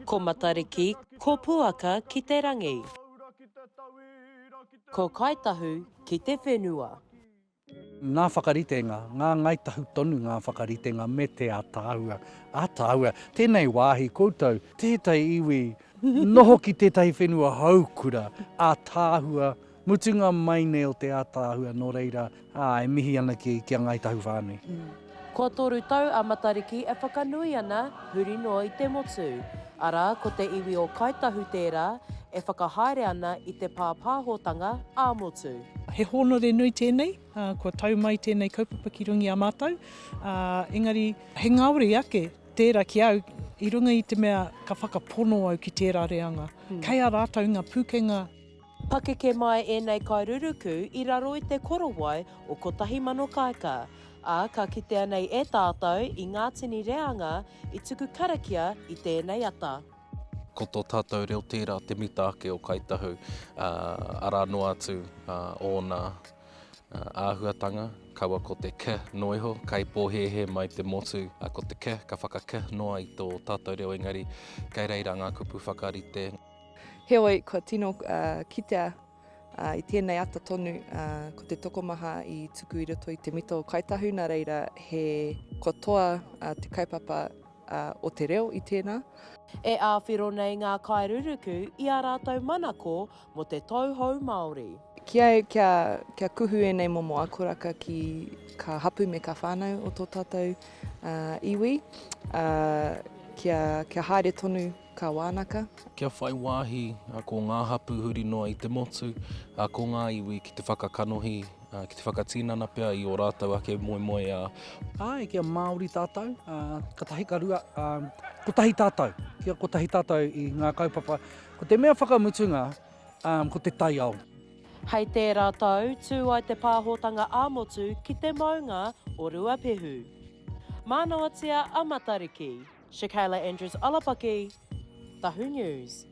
Ko Matariki, ko Puaka ki te rangi. Ko Kai Tahu ki te whenua. Ngā whakaritenga, ngā Ngāi Tahu tonu ngā whakaritenga me te ātaahua, ātaahua. Tēnei wāhi koutou, tētahi iwi noho ki tētahi whenua houkura, ātaahua, mutunga mai nei o te ātaahua, nō reira, ā, e mihi ana ki, ki a Ngāi Tahu whānui. Kua toru tau a Matariki e whakanui ana huri noa i te motu, arā, ko te iwi o Kāi Tahu tērā e whakahaere ana i te pāpāhotanga ā-motu. He hōnore nui tēnei, kua tau mai tēnei kaupapa ki runga i a mātou, engari he ngāwari ake tērā ki au i runga i te mea ka whakapono au ki tērā reanga. Kei a rātou ngā pūkenga. Pakeke mai ēnei kairuruku i raro i te korowai o 1000 Kāika, ā, ka kitea nei e tātou i ngā tini reanga i tuku karakia i tēnei ata. Ko tō tātou reo tērā te mita ake o Kāi Tahu, ā, arā noa atu ōna āhuatanga, kaua ko te k noa iho, kai pōhēhē mai te motu, ko te k ka whaka-k noa i tō tātou reo engari kei reira ngā kupu whakarite. Heoi, kua tino kitea i tēnei ata tonu ko te tokomaha i tuku i roto i te mita o Kāi Tahu, nā reira he kua toa te kaupapa o te reo i tēnā. E āwhiro nei ngā kairuruku i ā rātou manako mō te Tau Hou Māori. Ki au, kia, kia kuhu ēnei momo akoraka ki kā hapu me kā whānau o tō tātou iwi, ā, kia, kia haere tonu kā wānaka. Kia whai wāhi ko ngā hapū huri noa i te motu, ko ngā iwi ki te whakakanohi Ki te whakatinana pea i ō rātou ake moemoeā. Āe, kia Māori tātou, katahi ka rua, kotahi tātou, kia kotahi tātou i ngā kaupapa. Ko te mea whakamutunga, ko te taiao. Hei tērā tau, tū ai te pāhotanga ā-motu ki te maunga o Ruapehu. Mānawatia a Matariki. Shakayla Andrews Alapaki, Tahu News.